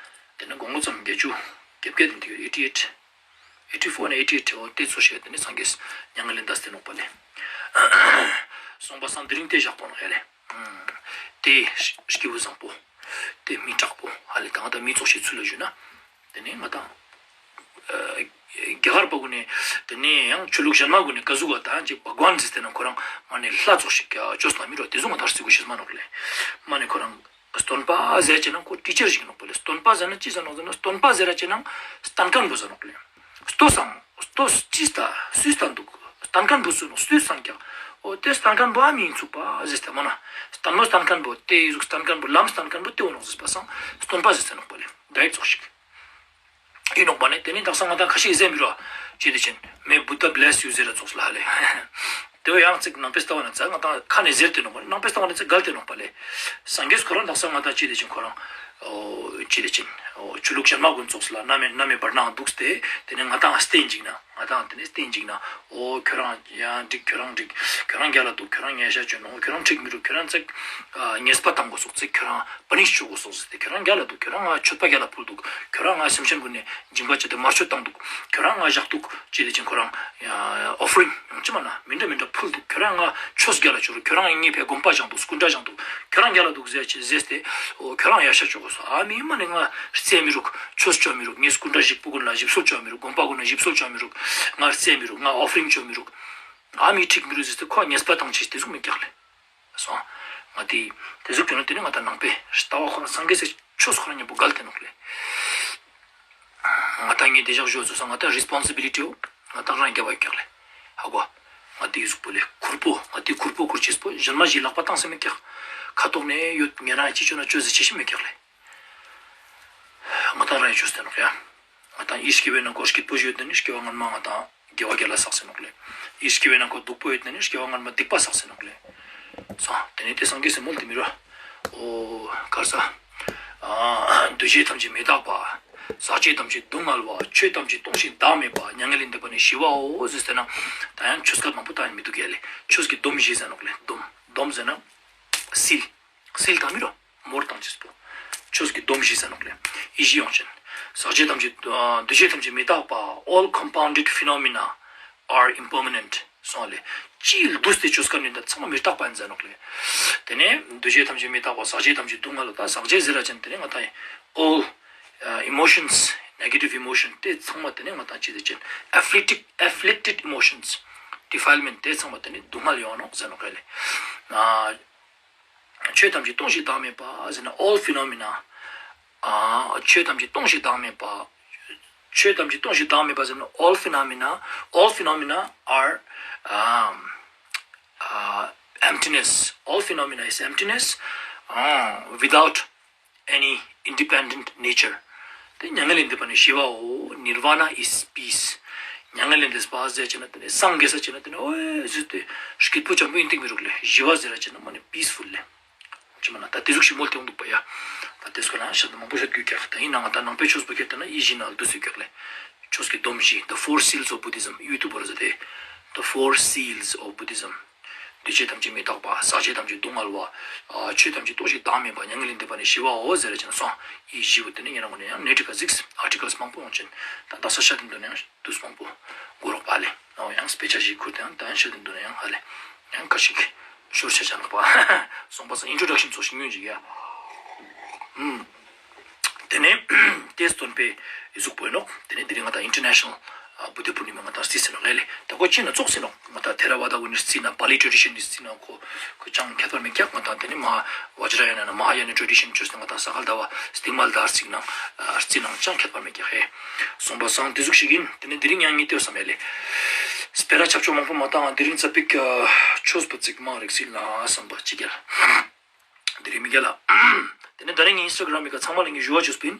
དེ་ནས་དགུང་ལོ་ཙམ་བརྒྱད་ཅུ་བརྒྱད་བརྒྱད་དེ་ཨེ་ཊི་ཨེཊ། ཨེཊི་ཕོར་ནས་ཨེཊི་ཨེཊ་འོ་དེ་ཚོ་ཞིག་དེ་ནས་སངས་རྒྱས་མྱ་ངན་ལས་འདས་ཏེ་ནོག་པ་ལེ། སོང་པ་སང་དེ་རིང་དེ་ཞག་པོ་ནོག་ཡ་ལེ། དེ་སྐྱེས་བུ་བཟང་པོ། དེ་མི་དྲག་པོ་ཧ་ལེ། ད་ང་ཏང་མི་ཚོགས་ཤིག་ཚུལ་ལ་ཞུ་ན། དེ་ནས་ང་ཏང་རྒྱ་གར་པ་གུན་ནི་དེ་ནས་ཡང་ཆོས་ལུགས་གཞན་མ་གུན་ནི་ཀ་ཟུག་ག་ད་ཅིག་བྷ་ག་ཝན་ཟེར་ཏེ་ན་ཁོ་རང་མ་ནི་ལྷ་ཚོགས་ཤིག་ཀྱང་བཅོས་ལ་མི་རོ། དེ་ཟུག་ང་ཏང་རྩི་གུ་ཤེས་མ་ནོག་ལེ། མ་ནི་ཁོ་རང་སྟོན་པ་ཟེར་ཅེ་ན་ཁོ་ཊི་ཅར་ཞིག་ནོག་པ་ལེ། སྟོན་པ་ཟེར་ན་ཅི་ཟེར་ནོག་ཟེར་ན་སྟོན་པ་ཟེར་ར་ཅེ་ན་སྟན་མཁན་པོ་ཟེར་ནོག་ལེ། ལྟོས་སང་ལྟོས་ཅི་སྟ་སུས་སྟན་འདུག་སྟན་མཁན་པོ་སུ་ནོག་སུས་སྟན་ཀྱག་འོ་དེ་སྟན་མཁན་པོ་ཨ་མི་ཡིན་ཚུགས་པ་ཟེར་ཏེ་མ་ན་སྟན་མོ་སྟན་མཁན་པོ་དེ་ཡི་ཟུག་སྟན་མཁན་པོ་ལམ་སྟན་མཁན་པོ་དེ་བོ་ནོག་ཟེར་པ་སང་སྟོན་པ་ཟེར་ཏེ་ནོག་པ་ལེ། ད་ཡིག་ཚོགས་ཤིག་ཨིན་ནོག་པ་ནི་དེ་ནི་དག་ས་ང་ཏང་ཁ་ཤས་ཟེར་མི་རོ། ཅི་དེ་ཅན་May Buddha bless you ཟེར་ར་ཚོགས་ལ་ཧ་ལེ། དེ་བོ་ཡང་ཚིག་ནང་པའི་ལྟ་བ་ན་ཚ་ང་ཏང་ཁ་ནས་ཟེར་ཏེ་ནོག་པ་ནང་པའི་ལྟ་བ་ན་ཚ་གལ་ཏེ་ནོག་པ་ལེ། སངས་རྒྱས་ཁོ་རང་དག་ས་ང་ཏང་ཅི་དེ་ཅན་ཁོ་རང་ཨོ་ཅི་དེ་ཅན་ཨོ་ཆོས་ལུགས་གཞན་མ་གུན་ཚོགས་ལ་ན་མེ་ན་མེ་བར་ནང་འདུག་སྟེ་དེ་ནས་ང་ཏང་སྟན་ཅིག་ན་ང་ཏང་དེ་ནས་སྟན་ཅིག་ན་འོ་ཁྱོད་རང་ཡང་འགྲིག་ཁྱོད་རང་འགྲིག་ཁྱོད་རང་རྒྱལ་ལ་འདུག་ཁྱོད་རང་ཉེས་ཤ་བཅོས་ནོག་ཁྱོད་རང་འགྲིག་མི་རུག་ཁྱོད་རང་ཚིག་ཉེས་པ་བཏང་དགོས་སོགས་ཚིག་ཁྱོད་རང་པ་ནི་ཤི་ཆོག་གོ་སོགས་ཟེར་ཏེ་ཁྱོད་རང་རྒྱལ་ལ་འདུག་ཁྱོད་རང་ང་མཆོད་པ་རྒྱལ་ལ་ཕུལ་འདུག་ཁྱོད་རང་ང་སེམས་ཅན་གུན་ནི་སྦྱིན་པ་བྱས་ཏེ་དམར་མཆོད་བཏང་འདུག་ཁྱོད་རང་ང་བཞག་འདུག་ཅི་དེ་ཅན་ཁོ་རང་ཨོ་ཕ་རིང་ཡང་ཅི་མ་ན་མི་འདྲ་མི་འདྲ་ཕུལ་འདུག་ཁྱོད་རང་ང་ཆོས་རྒྱལ་ལ་བཅོ་རུག་ཁྱོད་རང་ངའི་ཕིའ་དགོན་པ་བཞག་འདུག་སྐུ་འདྲ་བཞག་འདུག་ཁྱོད་རང་རྒྱལ་ལ་འདུག་ཟེར་ཅེས་ཟེར་ཏེ་འོ་ཁྱོད་རང་ཡ་ཤ་བཅོ་གོ་སོགས་ཨ་མི་མ་ནི་ང་རྩེ་མི་རུག་ཆོས་བཅོ་མི་རུག་ངས་སྐུ་འདྲ་ཞིག་པོ་གུན་ལ་ཞིབ་གསོལ་བཅོ་མི་རུག་དགོན་པ་གུན་ལ་ཞིབ་གསོལ་བཅོ་མི་རུག་ང་རྩེ་མི་རུག་ང་ཨོ་ཕ་རིང་བཅོ་མི་རུག་ཨ་མི་འགྲིག་མི་རུག་ཟེར་ཏེ་ཁོ་ཉེས་པ་བཏང་ཅེས་དེ་ཟུག་མི་རྒྱག་ལེ། སོང་། ང་དེ་དེ་ཟུག་གྱུར་ན་དེ་ནི་ང་ཏང་ནང་པའི་ལྟ་བ་ཁོ་རང་སངས་རྒྱས་སི་ཆོས་ཁོ་རང་མཉམ་པོ་འགལ་ཏེ་ནོག་ལེ། ང་ཏང་ངའི་དེ་ཞག་ཞོ་ཚོ་ས་ང་ཏང་རི་སི་པོན་སི་བི་ལི་ཊི་ཡོད། ང་ཏང་རང་རྒྱབ་བ་རྒྱག་ལེ། ཧ་གོ། ང་དེ་ཟུག་པོ་ལེ་ཁུར་པོ་ང་དེ་ཁུར་པོ་ཁུར་ཅེས་པོ་གཞན་མ་ཞིག་ལག་པ་བཏང་སེ་མི་རྒྱག་ཁ་ཐོག་ནས་ཡོད་ངེ་རང་ཅི་བཅོ་ན་བཅོ་ཟེར་ཅེས་ཤིག་མི་རྒྱག་ལེ། ང་ཏང་རང་ཡི་བཅོས་ཏེ་ནོག་ཡ། ང་ཏང་ཡིད་སྐྱེ་བའི་ནང་ཁོ་སྐྱིད་པོ་ཞིག་ཡོད་དེ་ནི་སྐྱེ་བ་སྔན་མ་ང་ཏང་དགེ་བ་དགེ་ལ་བསགས་སེ་ནོག་ལེ། ཡིད་སྐྱེ་བའི་ནང་ཁོ་སྡུག་པོ་ཡོད་དེ་ནི་སྐྱེ་བ་སྔན་མ་སྡིག་པ་བསགས་སེ་ནོག་ལེ། སོང་། དེ་ནས་དེ་སངས་རྒྱས་སི་མོལ་ཏེ་མི་རོ། འོ་གར་ས། ཨ་འདུ་བྱེད་ཐམས་ཅད་མི་རྟག་པ། ཟག་བཅས་ཐམས་ཅད་སྡུག་བསྔལ་བ། ཆོས་ཐམས་ཅད་སྟོང་ཞིང་བདག་མེད་པ། མྱ་ངན་ལས་འདས་པ་ནི་ཞི་བའོ་ཟེར་ཏེ་ན། ད་ཡང་ཆོས་སྐད་མང་པོ་ད་ཡང་མི་འདུག་ཡ་ལེ། ཆོས་ཀྱི་སྡོམ་བཞི་ཟེར་ནོག་ལེ། སྡོམ། སྡོམ་ཟེར་ན། སིལ། སིལ་ད་མི་རོ། མོར་བཏང་ཅེས་པོ། ཆོས་ཀྱི་སྡོམ་བཞི་ཟེར་ནོག་ལེ། ཡིད་བཞིན་དབང་ཅན། ཟག་བཅས་ཐམས་ཅད་ཨ་འདུ་བྱེད་ཐམས་ཅད་མི་རྟག་པ། All compounded phenomena are impermanent སོང་ལེ། ཅི་འདུས་ཏེ་བཅོས་མཁན་ནི་ད་ཚང་མ་མི་རྟག་པ་ཡིན་ཟེར་ནོག་ལེ། དེ་ནས་འདུ་བྱེད་ཐམས་ཅད་མི་རྟག་པ། ཟག་བཅས་ཐམས་ཅད་སྡུག་བསྔལ་ལོ། ད་ཟག་བཅས་ཟེར་ར་ཅན་དེ་ནས་ང་ཏང་all uh, emotions, negative emotion དེ་ཚང་མ་དེ་ནས་ང་ཏང་ཅི་དེ་ཅན་afflicted, afflicted emotions, defilement དེ་ཚང་མ་དེ་ནས་སྡུག་བསྔལ་ཡོང་ནོག་ཟེར་ནོག་ལེ། ཨ། ཆོས་ཐམས་ཅད་སྟོང་ཞིང་བདག་མེད་པ་ཟེར་ན། All phenomena ཨ་ཆོས་ཐམས་ཅད་སྟོང་ཞིང་བདག་མེད་པ། ཆོས་ཐམས་ཅད་སྟོང་ཞིང་བདག་མེད་པ་ཟེར་ན། All phenomena, all phenomena are um, uh, emptiness. All phenomena is emptiness uh, without any independent nature. དེ་མྱ་ངན་ལས་འདས་པ་ནི་ཞི་བའོ། Nirvana is peace. མྱ་ངན་ལས་འདས་པ་ཟེར་ཅེ་ན་དེ་ནི་སངས་རྒྱས་ཟེར་ཅེ་ན་དེ་ནི་འོ་ཟེར་ཏེ་སྐྱིད་པོ་ཅན་པོ་ཡིན་ཏེ་མི་རུག་ལེ། ཞི་བ་ཟེར་ར་ཅེ་ན་མ་ནི་peaceful ལེ། ཅི་མ་ན་ད་དེ་ཟུག་ཞིག་མོལ་ཏེ་འོང་འདུག་པ་ཡ། ད་དེ་སྐོར་ན་ཤད་མང་པོ་ཤད་དགོས་ཀྱག་ད་ཡིན་ནའང་ད་ནང་པའི་ཆོས་པོ་ཁྱེར་ཏེ་ན་ཡིད་བཞིན་ནང་འདུས་སེ་ཀྱག་ལེ། ཆོས་ཀྱི་སྡོམ་བཞི། The Four Seals of Buddhism. ཡུ་ཊུབ་པར་ཟེར་ཏེ། The Four Seals of Buddhism. འདུས་བྱས་ཐམས་ཅད་མི་རྟག་པ། ཟག་བཅས་ཐམས་ཅད་སྡུག་བསྔལ་བ། ཨ་ཆོས་ཐམས་ཅད་ལྟོ་ཞིག་བདག་མེད་པ། མྱ་ངན་ལས་འདས་པ་ནི་ཞི་བའོ་ཟེར་ཅེན་སོང་། འི་བཞི་བོ་ཏེ་ནེ་ཉེ་རང་ངོ་ནེ་ཡང་ནེ་ཊི་ཀལ་ཟིགས་ཨར་ཊི་ཀལ་མང་པོ་ཡོང་ཅེན། ད་དག་ས་ཤད་དེ་དུན་ན་ཡང་དུས་མང་པོ་གོ་རོག་པ་ལེ། ཨོ་ཡང་སྤེ་ཆ་ཞིག་ཁུར་ཏེ་ཡང་ད་ཡང་ཤད་དེ་དུན་ན་ཡང་ཧ་ལེ། ཡང་ཁ་ཤིག་ཤོར་ཆ་ཆ་ནོག་པ། སོང་པ་སང་ཨིན་ཊྲོ་ཌག་ཤན་ཙོགས་ཤིག་ཉུང་ཞིག་ཡ། ཨུམ། ཏེ་ནེ་ཏེ་སྟོན་པའི་གཟུགས་པོ་ཨིན་ནོག། ཏེ་ནེ་དེ་རིང་ང་ཏང་ཨིན་ཊར་ནེ་ཤ་ནལ་བུདྡྷ་པུར་ནི་མ་ང་ཏང་རྩིས་ཟེར་ནོག་ལེ། ད་ཁོ་ཅི་ན་ཙོགས་ཟེར་ནོག། ང་ཏང་ཐེ་ར་ཝ་ད་གུན་ནི་རྩིས་ན་པཱ་ལི་ཊྲེ་ཌི་ཤན་ནི་རྩིས་ན་ཁོ་ཁོ་ཅང་ཁྱད་པར་མེད་ཀྱག། ང་ཏང་ཏེ་ནེ་མ་ཧཱ་བཛྲ་ཡ་ན་ན་མ་ཧཱ་ཡ་ན་ཊྲེ་ཌི་ཤན་ཅོས་ཏེ་ང་ཏང་ས་ག་ཟླ་བ་སྟིང་མ་ཟླ་རྩིས་ནང་རྩིས་ནང་ཅང་ཁྱད་པར་མེད་ཀྱག་ཧེ། སོང་པ་སང་ཏེ་ཟུག་ཤིག་ཨིན། ཏེ་ནེ་དེ་རིང་ཡང་ངེ་ཏེ་བསམ་ཡ་ལེ། སྤེ་ར་ཆབ་ཆོ་མང་པོ་མ་ཏང་དེ་རིང་ཙ་པིག་ཆོས་པ་ཙིག་མང་རིག་སིལ་ན་བསམ་པ་ཅིག་ག་ལ། དེ་རིང་མི་རྒྱལ་ལ། དེ་ནེ་ད་རིང་ངའི་ཨིན་སི་ཊ་གྲམ་མི་ཀ་ཚང་མ་ལ་ངའི་ཞུ་བ་ཅོས་པིན།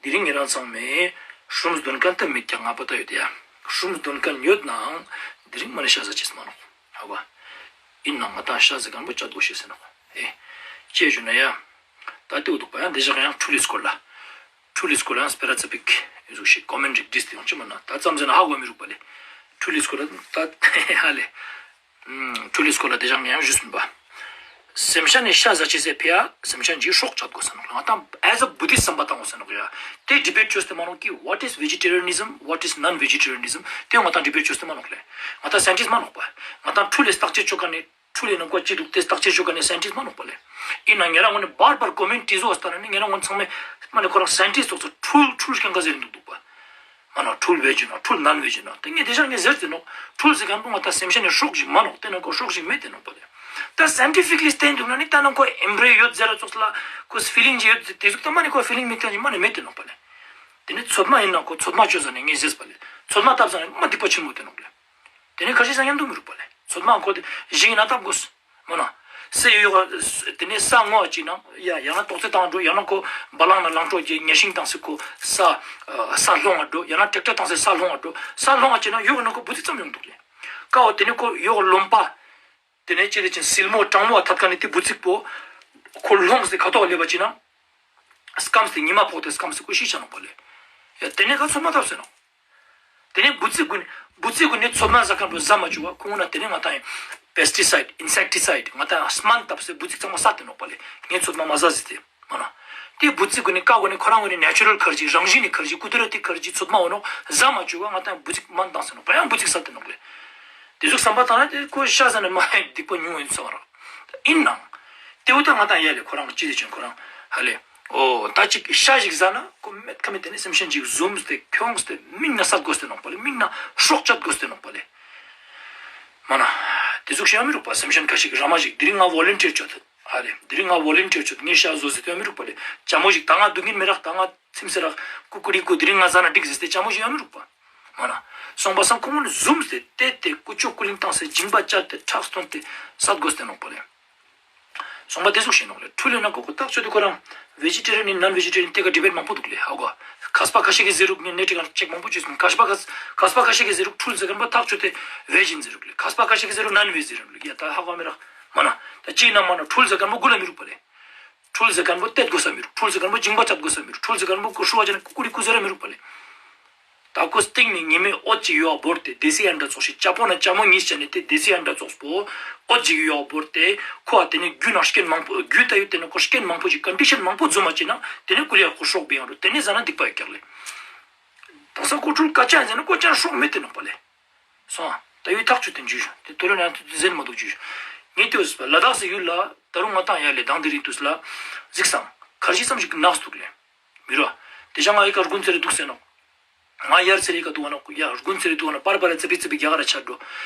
དེ་རིང་ངེ་རང་ཚང་མས་སྲུམ་སྡོན་ཁན་ཏ་མེད་ཀྱག་ང་པ་ཏ་ཡོད་ཡ། སྲུམ་སྡོན་ཁན་ཡོད་ནའང་དེ་རིང་མ་ནེ་ཤ་ཟ་ཅེས་མ་ནོག། ཧ་གོ། ཨིན་ནའང་ང་ཏང་ཤ་ཟ་ཁན་པོ་ཅད་གོས་ཤེས་ཟེར་ནོག། ཨེ། ཅི་ཞུ་ན་ཡ། ད་ཏེ་འུ་དུག་པ་ཡང་དེ་ཞག་ཡང་འཁྲུལ་ལི་སྐོར་ལ། འཁྲུལ་ལི་སྐོར་ལ་ཡང་སྤེ་ར་ཙ་པིག་ཨེ་ཟུག་ཤིག་ཀོ་མེན་ཊ་རིག་བྲིས་ཏེ་ཡོང་ཅི་མ་ན་ད་ཙམ་ཟེར་ན་ཧ་གོ་མི་རུག་པ་ལེ། འཁྲུལ་ལི་སྐོར་ལ་ད་ཧ་ལེ། འཁྲུལ་ལི་སྐོར་ལ་དེ་ཞག་ངས་ཡང་ཞུས་སོང་པ། སེམས་ཅན་ནི་ཤ་ཟ་ཅེས་སི་ཕི་ཡ་སེམས་ཅན་གྱི་སྲོག་གཅད་གོས་ཟེར་ནོག་ལེ། ང་ཏང་ཨེ་ཛ་བུད་དིསྟ་བསམ་པ་ཏང་གོས་ཟེར་ནོག་ཡ། ཏེ་ཌི་བེཊ་ཅོས་ཏེ་མ་ནོག་གི། What is vegetarianism? What is non-vegetarianism? ཏེ་ང་ཏང་ཌི་བེཊ་ཅོས་ཏེ་མ་ནོག་ལེ། ང་ཏང་སའིན་ཊིསཊ་མ་ནོག་པ། ང་ཏང་འཁྲུལ་ལི་བརྟག་དཔྱད་ཅོ་ཁན་ནི་འཁྲུལ་ལི་ནང་ཀོ་ཅི་དུག་ཏེ་བརྟག་དཔྱད་ཅོ་ཁན་ནི་སའིན་ཊིསཊ་མ་ནོག་པ་ལེ། ཨིན་ན་ཉེ་རང་ངོ་ནེ་བར་བར་ཀོ་མེན་ཊ་བྲིས་སོ་ལྟ་ན་ནི་ཉེ་རང་ངོ་ཚང་མས་མ་ནེ་ཁོ་རང་སའིན་ཊིསཊ་ཙོགས་སུ་འཁྲུལ་འཁྲུལ་ཁན་ག་ཟེར་དུག་དུག་པ། མ་ན་འཁྲུལ་བེཇ་ཨིན་ན་འཁྲུལ་ནན་བེཇ་ཨིན་ན། ཏེ་ངས་དེ་ཞག་ངས་ཟེར་ཏེ་ནོག། འཁྲུལ་ཟེར་ཁན་པོ་ང་ཏང་སེམས་ཅན་ནི་སྲོག་ཞིག་མ་ནོག། ཏེ་ནང་ཀོ་སྲོག་ཞིག་མེད་ཏེ་ནོག་པ་ལེ། ད་སའིན་ཊི་ཕིག་ལི་སྟན་དུག་ན་ནི་ད་ནང་ཀོ་ཨེམ་བྲེ་ཡོད་ཟེར་ར་ཙོགས་ལ་ཀོ་ཕི་ལིང་ཞིག་ཡོད་ཟེར་ཏེ་ཟུག་ད་མ་ནེ་ཀོ་ཕི་ལིང་མེད་ཏེ་ནི་མ་ནེ་མེད་ཏེ་ནོག་པ་ལེ། ཏེ་ནི་ཚོད་མ་ཨིན་ན་ཀོ་ཚོད་མ་ཅོས་ཟ་ནེ་ངས་ཟེར་པ་ལེ། ཚོད་མ་བཏབ་ཟ་ནེ་མ་སྡིག་པ་ཆེན་མོ་ཏེ་ནོག་ལེ། ཏེ་ནི་ཁ་ཤས་ཟ་ཉན་དུག་མི་རུག་པ་ལེ། ཚོད་མ་ཀོ་ཏེ་ཞིག་ཨིན་ན་བཏབ་གོས། མ་ན། སེ་ཡོག་ཏེ་ནེ་ས་ངོ་ཅིག་ནང་ཡ་ཡང་ན་ཏོག་ཙེ་ཏང་འགྲོ་ཡང་ན་ཀོ་བ་ལང་ན་ལང་ཀྲོ་གི་ཉེ་ཤིང་ཏང་སེ་ཀོ་ས་ས་ལྷོང་ང་འགྲོ་ཡང་ན་ཊེག་ཊར་ཏང་སེ་ས་ལྷོང་ང་འགྲོ་ས་ལྷོང་ང་ཅིག་ནང་ཡོག་ནང་ཀོ་བུ་ཙིག་ཙམ་ཡོང་དུག་ལེ། ཀ་བོ་ཏེ་ནེ་ཀོ་ཡོག་ལོམ་པ། ཏེ་ནེ་ཅི་ལེ་ཅིན་སིལ་མོ་གྲང་མོ་ཐད་ཁན་ནི་ཏེ་བུ་ཙིག་པོ། ཁོ་ལྷོང་སེ་ཁ་ཐོག་ལེབ་བ་ཅིག་ནང་། སྐམ་སེ་ཉི་མ་ཕོག་སྟེ་སྐམ་སེ་ཀོ་ཤི་ཆ་ནོག་པ་ལེ། ཡ་ཏེ་ནེ་ཀ་ཚོད་མ་བཏབ་ཟེར་ནོག། ཏེ་ནེ་བུ་ཙིག་གུན་ནི་བུ་ཙིག་གུན་ནི་ཚོད་མ་ཟ་ཁན་པོ་ཟ་མ་ཅུག་པ་ཁོང་ན་ཏེ་ནེ་ང་ཏང་པེས་ཊི་སའིཌ་ཨིན་སེཀ་ཊི་སའིཌ་ང་ཏང་སྨན་བཏབ་སེ་བུ་ཙིག་ཚང་མ་སད་ཏེ་ནོག་པ་ལེ། ངས་ཚོད་མ་མ་ཟ་ཟེར་ཏེ། མ་ན། ཏེ་བུ་ཙིག་གུན་ནི་ཀ་གུན་ནི་ཁོ་རང་གུན་ནི་ནེ་ཅུ་རལ་ཁར་ཇི་རང་བཞིན་ནི་ཁར་ཇི་ཀུ་དུ་ར་ཏི་ཁར་ཇི་ཚོད་མ་འོ་ནོག་ཟ་མ་ཅུག་པ་ང་ཏང་བུ་ཙིག་སྨན་བཏང་ཟེར་ནོག་པ་ཡང་བུ་ཙིག་སད་ཏེ་ནོག་ལེ། ཏེ་ཟུག་བསམ་པ་བཏང་ན་ཏེ་ཁོ་ཤ་ཟ་ནེ་མ་ཡ་སྡིག་པ་ཉུང་ངུ་ཨིན་སོང་ར། ཨིན་ནའང་། ཏེ་བོ་ད་ང་ཏང་ཡ་ལེ་ཁོ་རང་ཅི་ཟེར་ཅིན་ཁོ་རང་ཧ་ལེ། འོ་ད་ཅིག་ཤ་ཞིག་ཟ་ན་ཁོ་མེད་ཁ་མེད་ཏེ་ནེ་སེམས་ཅན་ཞིག་ཟུམས་ཏེ་ཁྱོངས་ཏེ་མིག་ནེ་སད་གོས་ཏེ་ནོག་པ་ལེ། མིག་ནེ་སྲོག་གཅད་གོས་ཏེ་ནོག་པ་ལེ། མ་ན། ཏེ་ཟུག་ཤིག་ཡོད་མི་རུག་པ། སེམས་ཅན་ཁ་ཤིག་ར་མ་ཞིག་དེ་རིང་ང་ཝོ་ལན་ཊིར་ཅོ་ཐུབ། ཧ་ལེ། དེ་རིང་ང་ཝོ་ལན་ཊིར་ཅོ་ངས་ཤ་ཟོས་ཟེར་ཏེ་ཡོད་མི་རུག་པ་ལེ། ཅ་མོ་ཞིག་ད་ང་སྡུག་གིན་མི་རག་ད་ང་ཚིམས་སེ་རག་ཀུ་ཀུ་རི་ཀུ་དེ་རིང་ང་ཟ་ན་འགྲིག་ཟེར་ཏེ་ཅ་མོ་ཞིག་ཡོད་མི་རུག་པ། མ་ན། སོང་པ་སང་ཁོང་གུན་ཟུམས་ཏེ་ཏེ་ཏེ་ཀུ་ཅོ་ཀུ་ལིང་བཏང་སེ་མཇིང་པ་བཅད་དེ་ཁྲག་བཏོན་ཏེ་སད་གོས་ཏེ་ནོག་པ་ལེ། སོང་པ་ཏེ་ཟུག་ཤིག་ནོག་ལེ། འཁྲུལ་ལི་ནང་ཀོ་ཀོ་ཐག་ཆོད་དེ་ཁོ་རང་བེ་ཇི་ཊེ་རི་ཡན་ནི་ནན་བེ་ཇི་ཊེ་རི་ཡན་ཏེ་ཀ་ཌི་བེཊ་མང་པོ་དུག་ལེ། ཧ་གོ། མཁས་པ་ཁ་ཤས་ཀྱིས་ཟེར་རུག་ངས་ནེ་ཊི་ཀལ་ཅེག་མང་པོ་ཅོས་སོང་། མཁས་པ་ཁ་མཁས་པ་ཁ་ཤས་ཀྱིས་ཟེར་རུག་འཁྲུལ་ཟེར་ཁན་པོ་ཐག་ཆོད་དེ་བེཇ་ཨིན་ཟེར་རུག་ལེ། མཁས་པ་ཁ་ཤས་ཀྱིས་ཟེར་རུག་ནན་བེཇ་ཟེར་རུག་ལེ། ཡ་ད་ཧ་གོ་མི་རག་མ་ན། ད་ཅི་ཨིན་ན་མ་ན་འཁྲུལ་ཟེར་ཁན་པོ་གུ་ལ་མི་རུག་པ་ལེ། འཁྲུལ་ཟེར་ཁན་པོ་ཏེ་གོས་ས་མི་རུག་འཁྲུལ་ཟེར་ཁན་པོ་མཇིང་པ་བཅད་གོས་ས་མི་རུག་འཁྲུལ་ཟེར་ཁན་པོ་ཀོ་ཤུ་བ་ཅན་ཀུ་ཀུ་རི་ཀུ་ཟེར་ར་མི་རུག་པ་ལེ། ད་ཁོ་སྟིང་ནེ་ཉི་མའི་འོད་ཅིག་ཡོད་པ་བོར་ཏེ་དེ་སི་ཨན་དྲ་ཙོགས་ཤིག་ཅ་པོ་ན་ཅ་མོ་ཉིས་ཅན་ནི་ཏེ་དེ་སི་ཨན་དྲ་ཙོགས་པོ་འོད་ཅིག་ཡོད་པ་བོར་ཏེ་ཁོ་ཨ་ཏེ་ནེ་རྒྱུ་ན་རྐྱེན་མང་པོ་རྒྱུ་ད་ཡོད་ཏེ་ནེ་ཁོ་རྐྱེན་མང་པོ་ཞིག་ཀོན་ཌི་ཤན་མང་པོ་འཛོམས་པ་ཅིག་ན་ཏེ་ནེ་ཀུ་ལེ་ཡ་ཁོ་སྲོག་བི་ཡང་རུ་ཏེ་ནེ་ཟ་ན་སྡིག་པ་ཡོད་ཀྱག་ལེ། ད་ས་ཀོ་འཁྲུལ་ཀ་ཅན་ཟེར་ན་ཀོ་ཅན་སྲོག་མེད་དེ་ནོག་པ་ལེ། སོང་། ད་ཡུལ་ཐག་ཆོད་དེ་འཇུ་ཞུ། དེ་ཏོ་ལོ་ན་དུ་ཟེར་མ་འདུག་འཇུ་ཞུ། ངས་ལྟོས་ལ་དྭགས་སི་ཡུལ་ལ་ད་རུང་ང་ཏང་ཡ་ལེ་དང་དེ་རིང་དུས་ལ་གཟིགས་སང་ཁར་ཇི་ཙམ་ཞིག་ནགས་འདུག་ལེ། མི་རོ། དེ་ཞག་ང་ཡི་ཀ་དགུན་ཚེ་རེ་འདུག་ཟེར་ནོག། ང་ཡར་ཚེ་རེ་ཀ་འདུག་ནོག། ཡ་དགུན་ཚེ་རེ་འདུག་ན་པར་པར་ཙེ་པི་ཙེ་པི་རྒྱ་གར་ཆ་འགྲོ།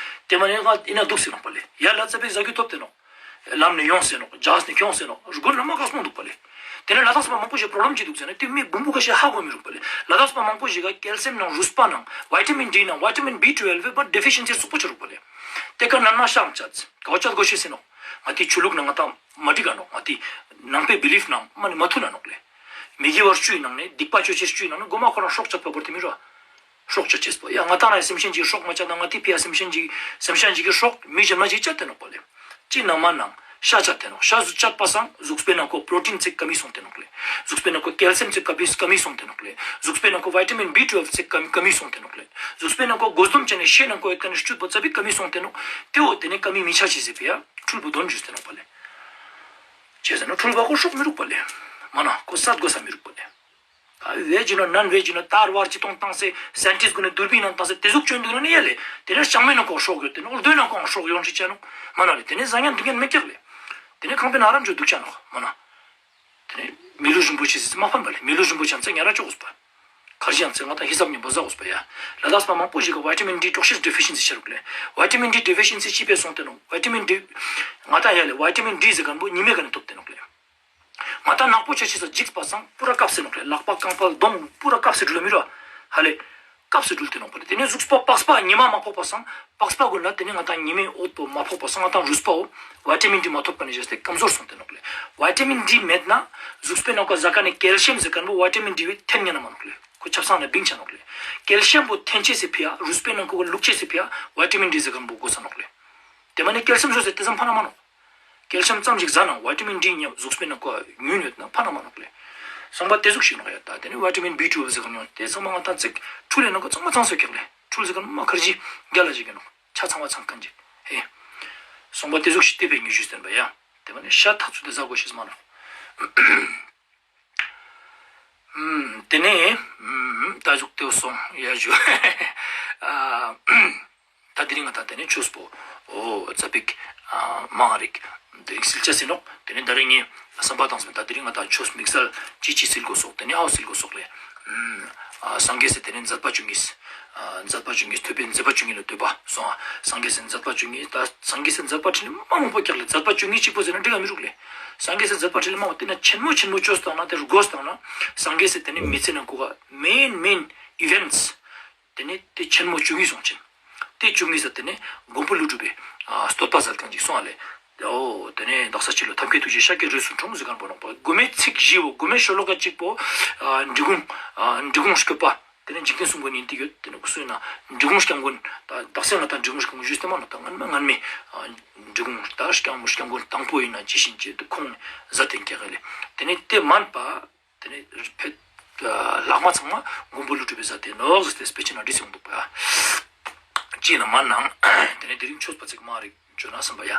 དེ་མ་ནེ་ང་ཡིན་ན་འདུག་ཟེར་ནོག་པ་ལེ། ཡར་ལ་ཙེ་པི་ཟ་རྒྱུ་ཐོབ་དེ་ནོག། ལམ་ནེ་ཡོང་ཟེར་ནོག། ཇ་ཧཱཟ་ནེ་ཁྱོང་ཟེར་ནོག། དགུན་ལ་མ་ག་སོང་འདུག་པ་ལེ། དེ་ནེ་ལ་དྭགས་པ་མང་པོ་ཞིག་པྲོབ་ལེམ་ཅི་འདུག་ཟེར་ན་དེ་མི་འབུམ་པོ་ཁ་ཤས་ཧ་གོ་མི་རུག་པ་ལེ། ལ་དྭགས་པ་མང་པོ་ཞིག་ག་ཀལ་སིམ་ནང་རུས་པ་ནང་ཝི་ཊ་མིན་ཌི་ནང་ཝི་ཊ་མིན་བི་ཊུ་ཝེལ་ཝི་བ་ཌེ་ཕི་ཤན་སི་ཙོགས་པོ་ཆ་རུག་པ་ལེ། དེ་ཀ་ནན་མ་ཤང་ཅད་ག་བ་ཅད་གོ་ཤེས་ཟེར་ནོག། ང་ཏི་ཆོས་ལུགས་ནང་ང་ཏང་མ་འགྲིག་ག་ནོག། ང་ཏི་ནང་པའི་བི་ལིབ་ནང་མ་ནེ་མ་མཐུན་ན་ནོག་ལེ། མི་དགེ་བ་བཅུའི་ནང་ནེ་སྡིག་པ་ཅོ་ཅེས་བཅུའི་ནང་ནེ་གོ་མ་ཁོ་རང་སྲོག་གཅད་པ་བོར་ཏེ་མི་རོ། སྲོག་གཅད་ཅེས་པོ་ཡ་ང་ཏང་ར་སེམས་ཅན་གྱི་སྲོག་མ་གཅད་ན་ང་ཏི་ཕི་ཡ་སེམས་ཅན་གྱི་སེམས་ཅན་གྱི་སྲོག་མི་གཞན་མ་ཞིག་གཅད་དེ་ནོག་པ་ལེ། ཅི་ནང་མ་ནང་ ཤ་བཅད་དེ་ནོག། ཤ་བཅད་པ་སང་གཟུགས་པོའི་ནང་ཁོ་པྲོ་ཊིན་ཙིག་ཀ་མི་སོང་སྟེ་ནོག་ལེ། གཟུགས་པོའི་ནང་ཁོ་ཀེལ་སིམ་ཙིག་ཀ་མི་ཀ་མི་སོང་སྟེ་ནོག་ལེ། གཟུགས་པོའི་ནང་ཁོ་ཝི་ཊ་མིན་བི་ཊུ་ཝེལབ་ཙིག་ཀ་མི་ཀ་མི་སོང་སྟེ་ནོག་ལེ། གཟུགས་པོའི་ནང་ཁོ་དགོས་དོམ་ཅན་ནི་ཤའི་ནང་ཁོ་ཡོད་ཁན་ནི་བཅུད་པོ་ཙ་པིག་ཀ་མི་སོང་སྟེ་ནོག། ཏེ་བོ་ཏེ་ནེ་ཀ་མི་མི་ཆ་ཅེས་ཟེར་པ་ཡ་འཁྲུལ་པོ་དོན་ཞུས་ཏེ་ནོག་པ་ལེ། ཅི་ཟེར་ན་འཁྲུལ་པ་ཁོ་ཤོག་མི་རུག་པ་ལེ། མ་ན་ཁོ་སད་དགོས་ས་མི་རུག་པ་ལེ། ད་བེ་ཇི་ནོ་ནན་བེ་ཇི་ནོ་ཏར་བར་ཅི་ཏོང་ཏང་སེ་སའེན་ཊིསྟ་གུན་ནི་དུར་བིན་ནང་ཏང་སེ་ཏེ་ཟུག་ཅོ་འདུག་ན་ནི་ཡ་ལེ། ཏེ་ནེ་ལྕང་མའི་ནང་ཁོ་ཤོག་ཡོད་ཏེ་ནོག། འོ་དོན་ནང་ཁོ་ཤོག་ཡོང་ཅེས་ཅ་ནོག། མ་ན་ལེ། ཏེ་ནེ་ཟ་ཉན་དུག་ཉན་མེད་ཀྱག་ལེ། ཏེ་ནེ་ཁང་པའི་ནང་རང་ཅོ་དུག་ཅ་ནོག་མ་ན། ཏེ་ནེ་མི་ལུས་རིན་པོ་ཆེ་ཟེར་མ་ཕན་པ་ལེ། མི་ལུས་རིན་པོ་ཆེ་ཡང་ཙེ་ཉ་ར་ཅོ་དགོས་པ། ཁར་ཇི་ཡང་ཙེ་ང་ཏང་ཧི་སབ་ཉམ་པོ་ཟ་དགོས་པ་ཡ། ལ་དྭགས་པ་མང་པོ་ཞིག་གི་ཝི་ཊ་མིན་ཌི་ཊོག་སིས་ཌི་ཕི་ཤན་སི་ཆ་རུག་ལེ། ཝི་ཊ་མིན་ཌི་ཌི་ཕི་ཤན་སི་ཅི་ཕི་སོང་སྟེ་ནོག། ཝི་ཊ་མིན་ཌི་ང་ཏང་ཡ་ལེ་ཝི་ཊ་མིན་ཌི་ཟེར་ཁན་བོ་ཉི་མའི་ཀ་ནེ་ཐོབ་སྟེ་ནོག་ལེ། ང་ཏང་ནག་པོ་ཆ་ཅེས་ས་ཇིགས་པ་སང་པུ་ར་བཀབ་སེ་ནོག་ལེ། ལག་པ་རྐང་པ་གདོང་པུ་ར་བཀབ་སེ་དྲུལ་མི་རུག་ཧ་ལེ། བཀབ་སེ་དྲུལ་ཏེ་ནོག་པ་ལེ། ཏེ་ནེ་གཟུགས་པོ་པགས་པ་ཉི་མ་མ་ཕོག་པ་སང་པགས་པ་གུན་ལ་ཏེ་ནེ་ང་ཏང་ཉི་མའི་འོད་པོ་མ་ཕོག་པ་སང་ང་ཏང་རུས་པའོ་ཝི་ཊ་མིན་ཌི་མ་ཐོབ་ཁན་ནི་ཞེས་ཏེ་ཀམ་ཟོར་སོང་སྟེ་ནོག་ལེ། ཝི་ཊ་མིན་ཌི་མེད་ན་གཟུགས་པོའི་ནང་ཁོ་ཟ་ཁན་ནི་ཀེལ་ཤི་ཡམ་ཟེར་ཁན་བོ་ཝི་ཊ་མིན་ཌི་བོའི་ཐེན་ཉན་ན་མ་ནོག་ལེ། ཁོ་ཆབ་གསང་ནེ་བིང་ཆ་ནོག་ལེ། ཀེལ་ཤི་ཡམ་བོ་ཐེན་ཅེས་སི་ཕི་ཡ་རུས་པའི་ནང་ཁོ་ལུག་ཅེས་སི་ཕི་ཡ་ཝི་ཊ་མིན་ཌི་ཟེར་ཁན་བོ་དགོས་ས་ནོག་ལེ། ཏེ་མ་ནེ་ཀེལ་ཤི་ཡམ་ཟོས་ཏེ་ཏེ་ཙམ་ཕན་ན་མ་ནོག། ཀེལ་ཤི་ཡམ་ཙམ་ཞིག་ཟ་ན་ཝི་ཊ་མིན་ཌི་ཉམ་གཟུགས་པོའི་ནང་ཁོ་ཉུང་ཡོད་ན་ཕན་ན་མ་ནོག་ལེ། སོང་པ་ཏེ་ཟུག་ཞིག་ནོག་ཡ། ད་ཏེ་ནེ་ཝི་ཊ་མིན་བི་ཊུ་ཝེལབ་ཟེར་ཁན་ཡོང་ཏེ་ཚང་མ་ང་ཏང་ཙིག་འཁྲུལ་ལེ་ནང་ཁོ་ཚང་མ་ཚང་སོ་ཀྱག་ལེ། འཁྲུལ་ཟེར་ཁན་མ་ཁར་ཇི་རྒྱལ་ལ་ཞིག་གི་ནོག། ཆ་ཚང་བ་ཚང་ཁན་ཅིག་ཧེ། སོང་པ་ཏེ་ཟུག་ཞིག་ཏེ་བེ་ཉུ་ཞུས་ཏེན་པ་ཡ། ཏེ་མ་ནེ་ཤ་ཐག་ཆོད་ཏེ་ཟ་དགོས་ཤེས་མ་ནོག། ཨམ། ཏེ་ནེ་ཨམ། ད་ཟུག་ཏེ་སོང་ཡ་ཞུ། ཨ། ད་དེ་རིང་ང་ཏང་ཏེ་ནེ་ཆོས་པོ་འོ་ཙ་པིག་ཨ་མང་རིག་དེ་རིང་སིལ་ཆ་སེ་ནོག། ཏེ་ནེ་ད་རིང་ངས་སམ་པ་ཏང་སེ་ད་དེ་རིང་ང་ཏང་ཆོས་དམིགས་བསལ་ཅི་ཅི་སིལ་དགོས་སོག་ཏེ་ནེ་ཨའོ་སིལ་དགོས་སོག་ལེ། ཨ་སངས་རྒྱས་སི་ཏེ་ནེ་མཛད་པ་བཅུ་གཉིས། ཨ་མཛད་པ་བཅུ་གཉིས་ཐོས་པའི་མཛད་པ་བཅུ་གཉིས་ལ་ཐོས་པ་སོང་། ཨ་སངས་རྒྱས་སི་མཛད་པ་བཅུ་གཉིས་ད་སངས་རྒྱས་སི་མཛད་པ་ཁྲིད་ལེ་མ་མང་པོ་ཀྱག་ལེ། མཛད་པ་བཅུ་གཉིས་གཅིག་པོ་ཟེར་ན་འགྲིག་ག་མི་རུག་ལེ། སངས་རྒྱས་སི་མཛད་པ་ཁྲིད་ལེ་མ་མང་པོ་ཏེ་ན་ཆེན་མོ་ཆེན་མོ་ཅོས་ཏང་ན་ཏེ་རུ་གོས་ཏང་ན་སངས་རྒྱས་སི་ཏེ་ནེ་མི་ཚེ་ནང་ཁོ་ག་མེན་མེན་ཨི་ཝེནྚ་ཏེ་ནེ་ཏེ་ཆེན་མོ་བཅུ་གཉིས་སོང་ཅན། ཏེ་བཅུ་གཉིས་ས་ཏེ་ནེ་མགོན་པོ་ཀླུ་སྒྲུབ་པའི་ཨ་བསྟོད་པ་ཟེར་ཁན་ཅིག་སོང་ཨ་ལེ། འོ་ཏེ་ནེ་བདག་ས་ཅི་ལོ་ཐབས་མཁས་ཐུགས་རྗེས་ཤཱཀྱའི་རིགས་སུ་འཁྲུངས་ཟེར་ཁན་པོ་ནོག་པ། མགོ་མའི་ཚིག་བཞི་བོ་མགོ་མའི་ཤོ་ལོ་ཀ་གཅིག་པོ་ཨ་འབྲི་གུང་ཨ་འབྲི་གུང་སྐྱོབ་པ་ཏེ་ནེ་འཇིག་རྟེན་གསུམ་མགོན་ཡིན་ཏེ་ཡོད། ཏེ་ནེ་སུ་ཡིན་ན་འབྲི་གུང་སྐྱབས་མགོན་ད་དག་ས་ང་ཏང་འབྲི་གུང་སྐྱབས་མགོན་ཞུས་ཏེ་མ་ནོག། ད་སྔན་མ་སྔན་མའི་ཨ་འབྲི་གུང་ད་སྐྱབས་མགོན་སྐྱབས་མགོན་དང་པོ་ཡིན་ན་ཅི་ཤིན་ཅི་ཏེ་ཁོང་ཟ་ཏེན་ཀྱག་ལེ། ཏེ་ནེ་ཏེ་མན་པ། ཏེ་ནེ་ཕེད་ལྷག་མ་ཚང་མ་མགོན་པོ་ཀླུ་སྒྲུབ་པའི་ཟ་ཏེ་ནོག་ཟེར་ཏེ་དཔེ་ཆ་ན་བྲིས་སེ་ཡོང་དུག་པ། ཅི་ན་མ་ནང་ཏེ་ནེ་དེ་རིང་ཆོས་པ་ཚིག་མ་རིག་བཅོ་ན་སམ་པ་ཡ།